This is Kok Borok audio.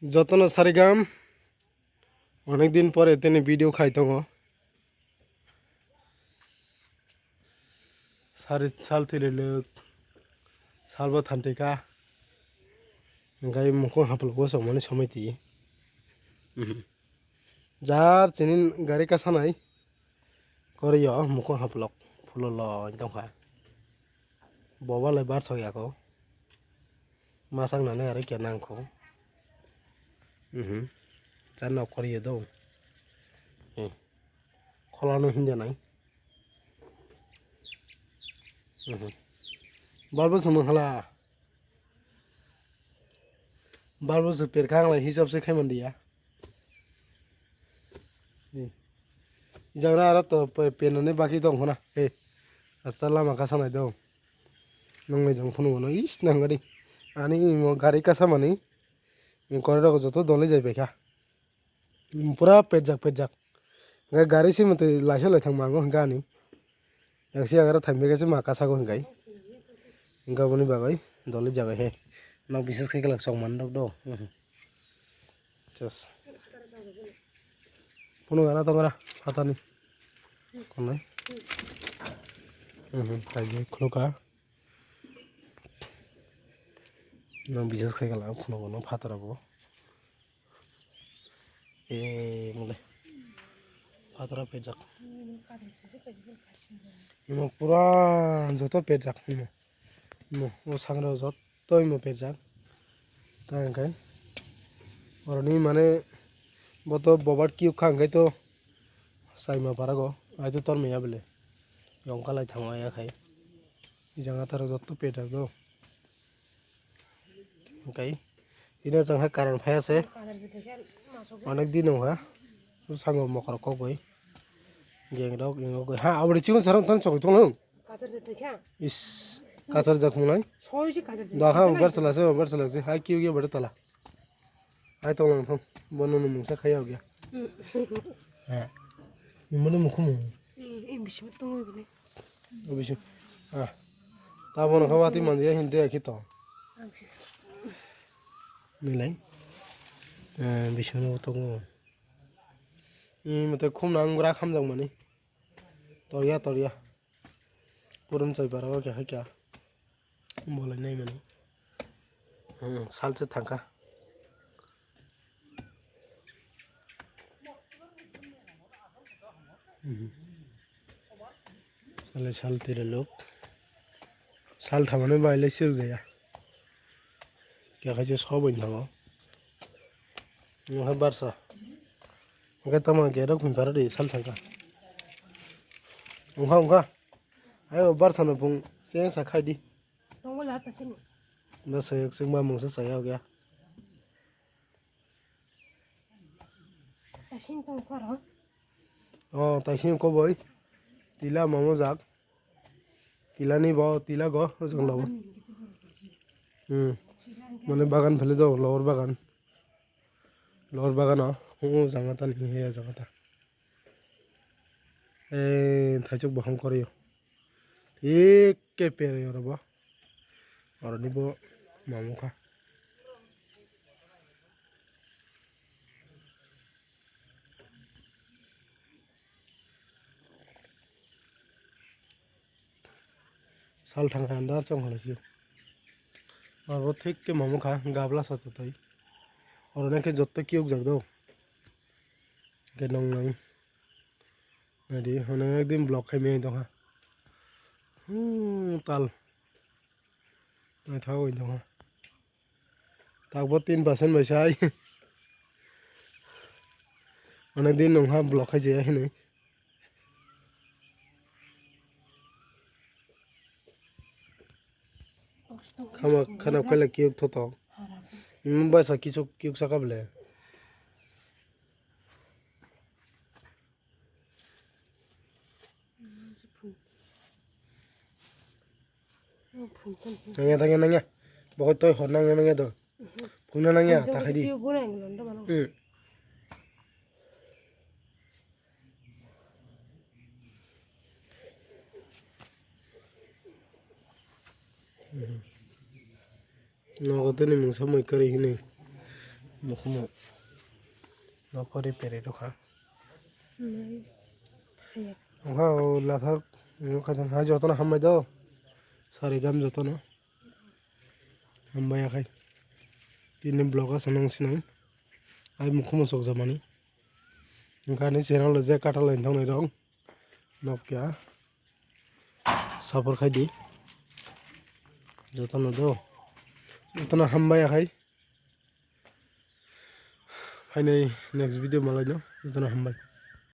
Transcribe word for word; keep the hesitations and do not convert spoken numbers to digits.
Jotono sarigam, onek din pore tini video khai tongo. Sari sal thililwk, salbo thantika, hingkai mukhung haplogo chongmani somoi twi. Mhm. Jar chini gari kasanai, koriyo mukhung haplok phulo loi tongkha. Boba lai bar sok yako. Masang nani aro kya nangkho. Mhm. Cha nok koriyo do. Hmm. Kholano hinjanai. Mhm. Balbo samung hala. Balbo se perkha ang lai hisab se khaiman diya. Hmm. Jagra aro to pe-, penani baki tong khuna. He. Asta lama kasanai do. Nongle jong phunu no is nangari. Ani mo gari kasamani. Ni kore rok joto dole jai paikha. Pura petjak petjak. Hingke gari se motwi laisa lai thang mango hingke ani. Yang se agar thang bega se ma kasago hingkai. Hingke aboni bagwi dole jaga he. Nok bises khe kelak chok man dok do. Ches. Phunuk gana tongra phatani. Konai. Mhm, tai khuluka. Nang bises khai kala phunuk no phatara bo. E mole. Phatara pejak. No pura joto pejak. No, o sangra joto imo pejak. Ta hingkai. Oroni mane boto bobat kiyuk kha hingkai to. Saima parago, ai to tormaya bele. Yong kalai thango ya khai. Janga taro jotto peta go. Hingkai. Ino chang hai karan phaya se. Onek din wng ha. Sango mokor kok goi. Geng rok ingo goi. Ha, abri chigon sarong tan chok tong. Is. Katar jak mulai. Da ha, bar sala se, bar sala se. Hai kiyo kiyo bade tala. Ai tong lang thong. Bono no mungsa khaya ogya. He. Ni mano mukhum. Ini bisi tongo bini. Bisi. Ah. Tabo no khawati mandiya hinte akhi to. Nilai. Eh, bisi no tongo. Ni mate khum nang gra kham jang mani. Torya torya. Purum chai bara o kya kya. Bolai nai mani. Hmm, sal se thangkha. Mhm. Sale sal tire lok. Sal thamani bai le sil jaya. Kya khaise sobo ni thango. Wngkha barsa. Wngkha tamo gerok hwnkhara di sal thangkha. Wngkha wngkha. Ayo barsa no bung se sa khai di. Tongo la ta sini. Da sayok sing ba mungsa saya gya. Ta sini tong khoro. Oh, ta sini ko boy. Tila mamo jak. Tila ni bo, tila go, jong lo. Hmm. Mane bagan phele do, lawar bagan. Lor bagano, o jaga ta ni he jaga ta. E, thaisok bohong koriyo. Thik ke pere oro bo. Oro ni bo mamukha. Sal thang kha andar chong kha sio. Abo thik ke mamukha gabla sa twi. Oro nang khe jotto kiyok jak do. Ke nong nang. Nadi hono ekdin block khai meng tong kha. Hmm, tal. Naithok oi tong kha. Takbo tin percent bai sai. Onek din nung ha block khai jaya hinwi. Khama khana khaila kiyuk thotok. Mumbai sa kisuk kiyuk saka ble. Nangya, nangya, nangya. Bokol toi hor nangya, nangya do. Phungna nangya, ta khai di. Hmm. Nogo tini mungsa mui kwrwi hwnwi. Mukhumu. Nokori pere rokha. Wngkha o lathar, wngkha jang hai jotono hambai do. Sari gam jotono. Hambai akhai. Tini vlog asano wngsinai. Ai mukhumu sokjamani. Wngkha ani channel o je katal lai thang nai rong. Nokya. Sapor khai di. Jotono do. Jotono hambai akhai. Hainai next video malai no. Jotono hambai.